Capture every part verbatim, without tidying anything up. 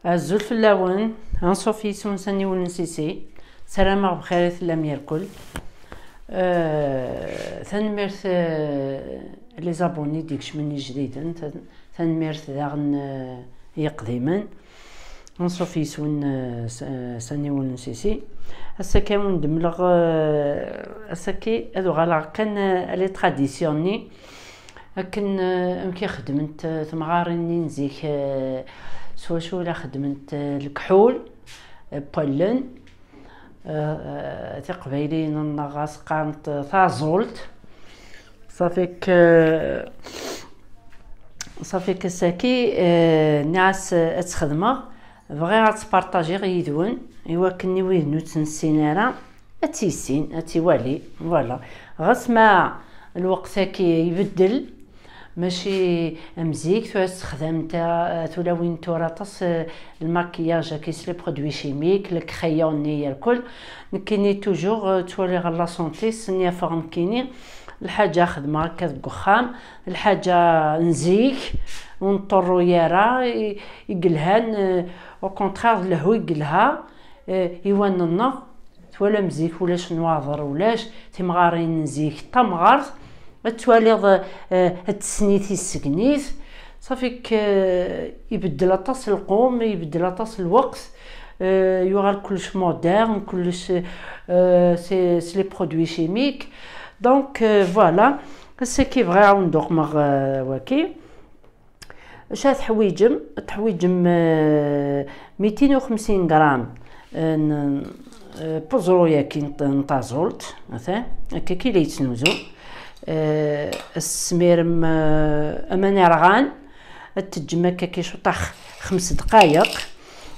Azul fell-awen, anṣuf yis-wen s aniwel n Sisi. Sarameɣ bxir i tellam yerkul. Euh, tanemmirt, euh, les abonnés d-ikecmen ijdiden, tan-, tanemmirt daɣen, euh, i yeqdimen. Anṣuf yis-wen, euh, s, euh, s aniwel n Sisi. Ass-agi ad wen-d-mleɣ, euh, ass-agi ad uɣaleɣ kan, euh, à les traditions-nni. Akken, euh, amek i xedment, euh, temɣarin-nni n zik, euh, s wacu la xedment, euh, lekḥul, euh, n wallen, euh, euh, tiqbayliyin-nneɣ ɣas qqarent, euh, taẓult. Safi que, safi que saki, euh, nniɣ-as, euh, ad tt-xedmeɣ, bɣiɣ ad tt-partajiɣ yid-wen, i wakken i widen ur tt-nessin ara, ad tt-yissin, ad tt-iwali, voilà. Ɣas ma lweqt-agi ibeddel, mačči am zik, tura ssexdament, eh, tulawin tura aṭas, eh, lmakiyaj, akis, les produits chimiques, le crayon-nni yerkul. Nekkini toujours, eh, ttwaliɣ la santé, s-nni afeɣ nekkini, lḥaǧa xedmeɣ akka deg uxxam, lḥaǧa n zik, ur nṭerru ara, i, i yelhan, eh, au contraire, d lehhu i yelha, eh, i wanen-nneɣ. Twalam zik ulac nwaḍer, ulac timɣarin n zik, tamɣart, ad twaliḍ, eh, ad tesnit issegnit. Safi k-, eh, ibeddel aṭas lqum, ibeddel aṭas lweqt, eh, yuɣal kullec moderne, kullec, eh, c'est, c'est les produits chimiques. Donc, eh, voilà, ass-agi bɣiɣ ad wen-d-uqmeɣ, eh, waki. Acu ara teḥwiǧem? Teḥwiǧem, eh, mitin u xemsin gram, eh, n, eh, n uẓru-yagi n, n taẓult, atan, akka i la yettnuzu. Eh, ad tesmirem, eh, aman irɣan, ad teǧǧem akka ciṭuḥ xems dqayeq,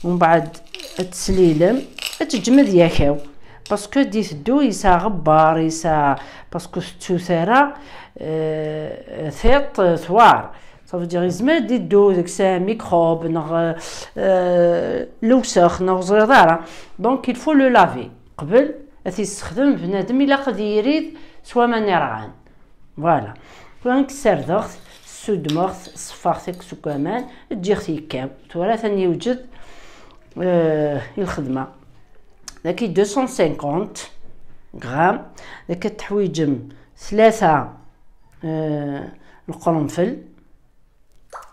umbeɛd ad teslilem, ad teǧǧem ad yakaw, parce que di teddu yesɛa ɣebbar, yesɛa, parce que ur tettut ara, eh, tiṭ, eh, twar. Ça veut dire, yezmer ad iddu deg-s microbe, neɣ, euh, lewsex, neɣ ẓriḍ ara. Donc, il faut le laver. Qbel ad t-yessexdem bnadem, ilaq ad yirid s waman irɣan. Voilà. Tura nekk ssardeɣ-t, ssudmeɣ-t, ṣeffeɣ-t akk seg waman, ǧǧiɣ-t yekkaw. Tura atan yewjed, euh, i lxedma. Daki deux cent cinquante grammes. Daki teḥwiǧem tlata, euh, lqernfel,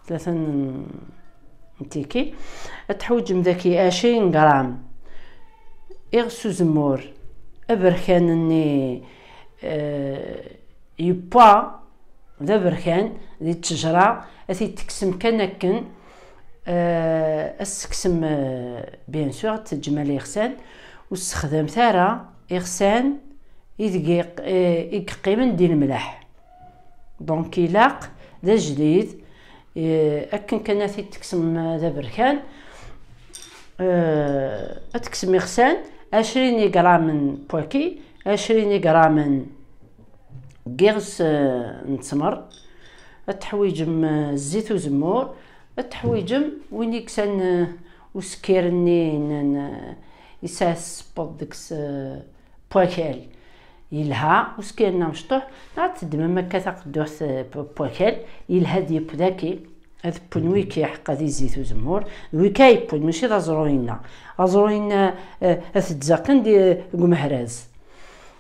tlata n, n tiki. Ad teḥwiǧem daki ɛecrin gram iɣes uzemmur aberkan-nni, eh, yewwa d aberkan di ttejra, ad t-id-teksem kan akken, eh, ad s-teksem, eh, bien sûr, ad teǧǧem ala iɣsan, ur tessexdamet ara iɣsan i deg iq-, eh, i yeqqimen di lemleḥ. Donc, ilaq d ajdid, eh, akken kan ad t-id-teksem d aberkan, eh, ad teksem iɣsan, ɛecrin igramen n waki, ɛecrin igramen n yiɣes, eh, n ttmer, ad teḥwiǧem, eh, zzit uzemmur, ad teḥwiǧem win yeksan, eh, uskir-nni n, n, yesɛa ssebbeḍ deg-s, eh, n wakal yelha, uskir-nni amecṭuḥ, neɣ ad teddmem akka taqedduḥt, eh, n wakal yelha d yeww daki, ad wwen wiki ḥeqqa di zzit uzemmur, d wiki ay yewwen, mačči d aẓru-inna. Aẓru-inna, eh, ad t-ddzeɣ kan di, deg umehraz.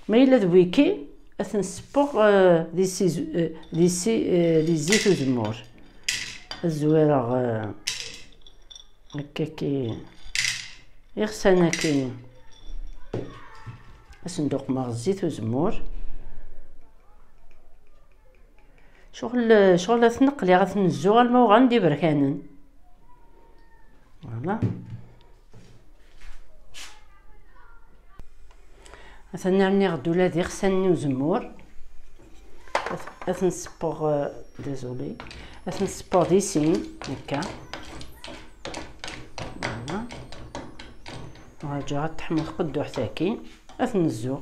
Ma yella d wiki, ad t-nessewweɣ, eh, di si-, eh, di si-, eh, di zzit uzemmur. Ad zwireɣ, eh, Akka ki, iɣsan-agi, asenduq ma ɣezzit uzemmur. Ccɣel, ccɣel ad t-neqli, ad t-nezzu alma uɣalen d iberkanen. Voilà. Atan rniɣ-d ula d iɣsan n uzemmur. Ad, ad ten-ssewweɣ, euh, désolé. Ad ten-ssewweɣ di sin, akka. Voilà. Rǧuɣ ad teḥmu tqedduḥt-agi. Ad ten-nezzuɣ.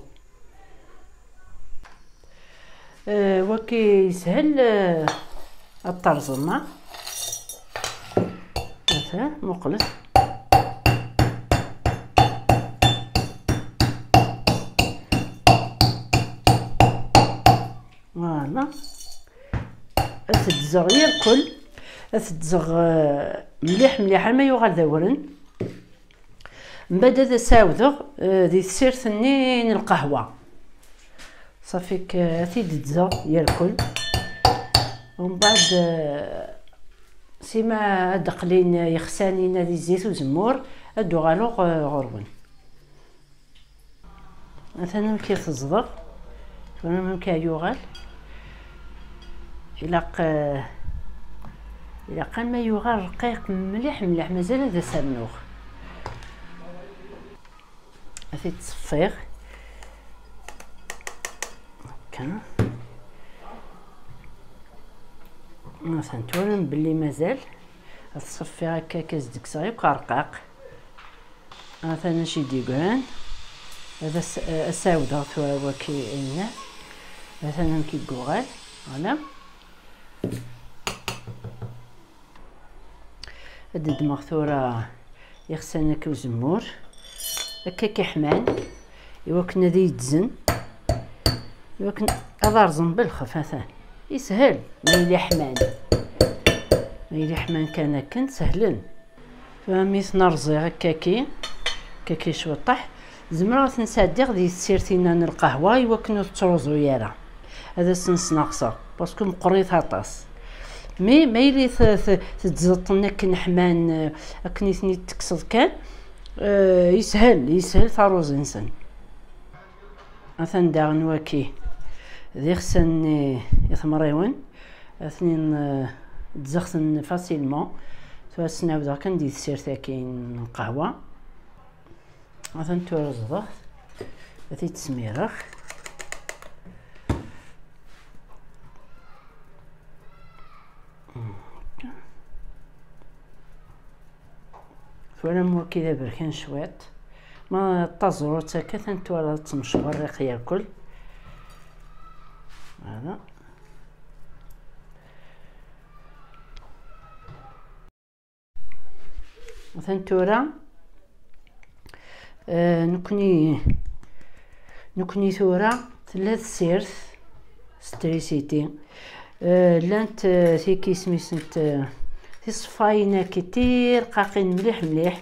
Euh, waki yeshel, euh, ad terẓem, ha? Ata, muqlet. Voilà. Ad t-ddzeɣ irkel. Ad t-ddzeɣ, eh, mliḥ mliḥ arma yuɣal d awren. Mbeɛd ad as-ɛawdeɣ, eh, di tsirt-nni n lqahwa. Ṣafi k-, ad t-id-ddzeɣ yerkul. Umbeɛd, eh, sima ad d-qlin yexsanin-a di zzit uzemmur, ad d-uɣaleɣ, eh, ɣur-wen. Atan amek i teẓḍeɣ. Tura amek i yuɣal. Ilaq, eh, ilaq ama yuɣal rqiq mliḥ mliḥ, mazal ad as-rnuɣ. Ad t-id-ṣeffiɣ. Akka. Atan tura belli mazal. Ad t-ṣeffiɣ akka, akka s-d-kkseɣ yakk arqaq. Atan acu i d-yeggran. Ad as-, ad as-ɛawdeɣ tura waki inna. Atan amek i yuɣal. Voilà. Ad d-ddmeɣ tura ixsan akka uzemmur. Akka k-iḥman. Iwakken ad iddzen. Iwakken ad rẓen belxef, atan. Yeshel, ma yili ḥman. Ma yili ḥman kan akken, sehlen. Tura mi ten-rẓiɣ akkaki, akkaki cwiṭṭaḥ, zemreɣ ad ten-sɛeddiɣ di tsirt-inna n lqahwa iwakken ur tettruẓu ara. Ad asen-sneɣseɣ, parce que meqqrit aṭas. Mi, ma yili t-, t-, teddzeḍ-ten akken ḥman, eh, akken i ten-id-tekkseḍ kan, eh, yeshel, yeshel taruẓi-nsen. Atan daɣen waki d ixsan-nni i temriwin, atnin, eh, ddzeɣ-ten facilement. Tura ad ten-ɛawdeɣ kan di tsirt-agi n lqahwa. Atan tura ẓḍeɣ, ad t-id-smireɣ. Twalam waki d aberkan cwiṭ. Ma taẓrut akka, atan twala tettemcewriq yakul. Voilà. Atan tura, eh, nekni, nekni tura tella tsirt, s trisiti. Eh, llant, eh, tiki isem-isent, eh, tiṣeffayin-agi tirqaqin mliḥ mliḥ.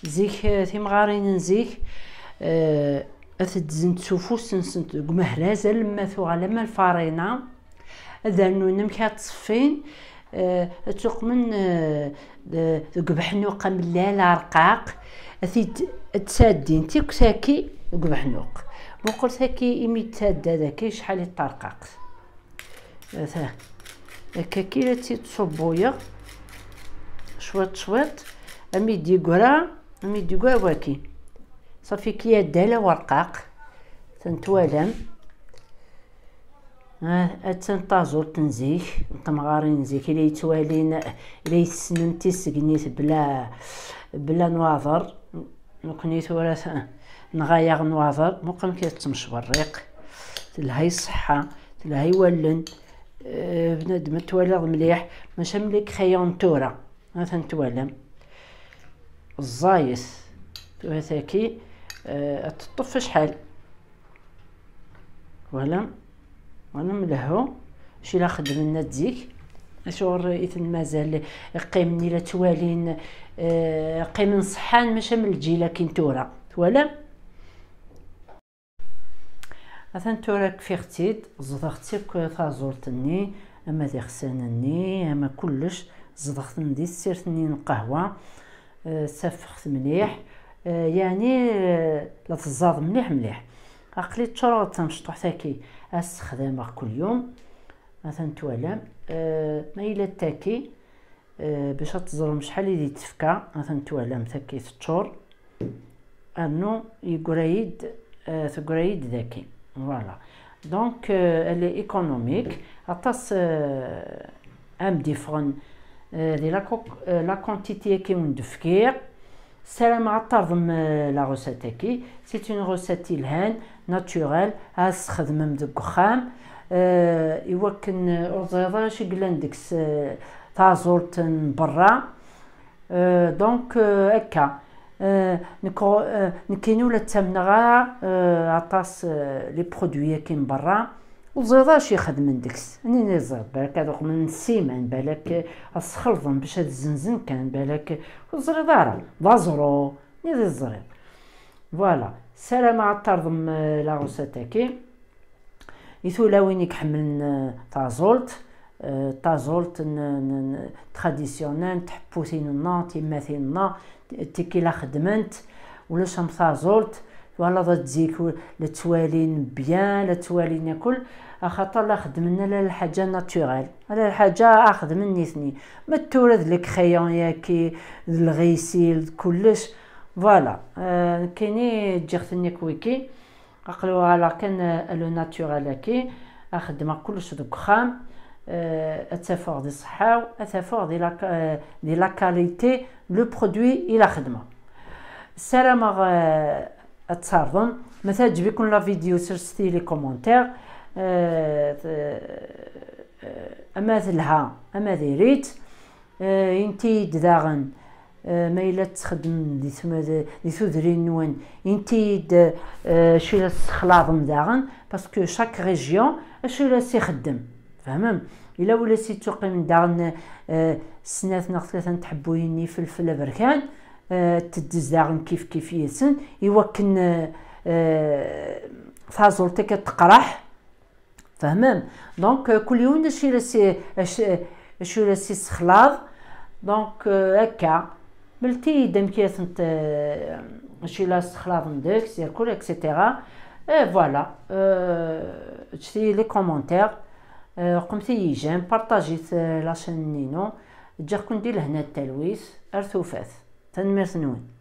Zik, eh, timɣarin n zik, eh, ad t-ddzen s ufus-nsent deg umehraz alamma tuɣal ama lfarina. Ad rnun amek ad tt-ṣeffin, eh, ad tt-uqmen, eh, de-, deg ubeḥnuq amellal arqaq, ad t-id-, ad tt-sɛeddin tikk tagi deg ubeḥnuq. Muqel tagi imi d-tadda dagi acḥal i ṭṭerqaqet. Ata, akka-ki la tt-id-ṣubbuyeɣ cwiṭ cwiṭ, ami d-yegra, ami d-yegra waki. Ṣafi ki addal awerqaq, ten-twalam. Ah, attan taẓult n zik, n temɣarin n zik, i la yettwalin, i la yessnen tissegnit bla, bla nwaḍer. Nekni tura t-, nɣa-yaɣ nwaḍer, muqel amek i tettemcberriq. Telha i ṣṣeḥḥa, telha i wallen. Eh, bnadem ad twaliḍ mliḥ, maca mli k-xayan tura. Atan twalam. Ẓẓayet. Tura tagi, eh, ad teṭṭef acḥal. Voilà. Voilà, mlehhu. Acu i la xeddmen at zik. Acuɣer i ten-mazal qqimen i la ttwalin, eh, qqimen ṣeḥḥan, maca am lǧil akin tura. Twalam? Atan tura kfiɣ-tt-id, ẓḍeɣ-tt akk taẓult-nni, ama d ixsan-nni, ama kullec, ẓḍeɣ-ten di tsirt-nni n lqahwa, eh, safeɣ-t mliḥ, eh, yeɛni, eh, la teẓẓaḍ mliḥ mliḥ. Aql-i ččureɣ-d tamecṭuḥt-agi, ad s-ssexdameɣ kul yum. Atan twalam, eh, ma yella d tagi, eh, bac ad teẓrem acḥal i di tefka, atan twalam tagi teččur. Rnu yeggra-yi-d, eh, teggra-yi-d dagi. Voilà. Donc, euh, elle est économique. Aṭas, euh, am d-iffɣen, euh, di la co-, euh, la quantité-agi wen-d-fkiɣ. Ssarameɣ ad tarḍem, euh, la recette-agi. C'est une recette yelhan, naturelle, ad s-txedmem deg uxxam. Euh, iwakken, euh, ur ẓriɣ ara acu yellan deg-s, euh, taẓult n berra. Euh, donc, euh, akka. Euh, nekk, euh, nekkini ur la ttamneɣ ara, euh, aṭas, euh, les produits-agi n berra. Ur teẓriḍ acu ixedmen deg-s. Nini teẓriḍ, balak ad uqmen ssiman, balak ad sxelḍen bac ad zzenzen kan, balak ur teẓriḍ ara. D aẓru, nini teẓriḍ. Voilà, ssarameɣ ad terḍem, euh, la recette-agi. I tulawin i iḥemmlen, euh, taẓult, euh, taẓult n, n, n traditionnel, n tḥepputin-nneɣ, tiyemmatin-nneɣ, tiki la xeddment, ulac am taẓult, twalaḍ ad zik la ttwalin bien, la ttwalin akul, axaṭer la xeddmen ala lḥaǧa naturel, ala lḥaǧa a xedmen nitni. Ma d tura d le crayon yaki, d lɣisil, d kullec, voilà. Euh, nekkini ǧǧiɣ-ten akk wiki, aql-i uɣaleɣ kan, euh, le naturel-agi, a xeddmeɣ kullec deg uxxam, euh, ad tafeɣ di ṣṣeḥḥa-w, ad tafeɣ di la, euh, di la qualité, le produit i la xeddmeɣ. Ssarameɣ, euh, ad tt-terḍem. Ma teɛǧeb-iken la vidéo, sers-iyi les commentaires. Euh, t-, euh, ama telha, ama diri-tt. Euh, inti-yi-d daɣen, euh, ma yella tettxeddmem di tma-, di tudrin-nwen, inti-yi-d, euh, acu i la tessexlaḍem daɣen, parce que chaque région, acu i la s-ixeddem. Tfehmem? Yella win i la s-ittuqqimen daɣen, euh, snat neɣ tlata n tḥebbuyin n ifelfel aberkan, euh, teddez daɣen kif kif yid-sen, i wakken, euh, euh, taẓult-agi ad teqreḥ. Tfehmem? Donc, euh, kul yiwen d acu i la s-, acu, acu i la s-issexlaḍ. Donc, euh, akka. Mlet-iyi-d amek i tent, euh, acu i la ssexlaḍen deg-s, yerkul, et cetera. Et voilà. Euh, ǧǧet-iyi les commentaires. Euh, qemt-iyi j'aime, partagez, euh, la chaîne-inu. Ǧǧiɣ-ken di lehna d talwit. Ar tufat. Tanemmirt-nwen.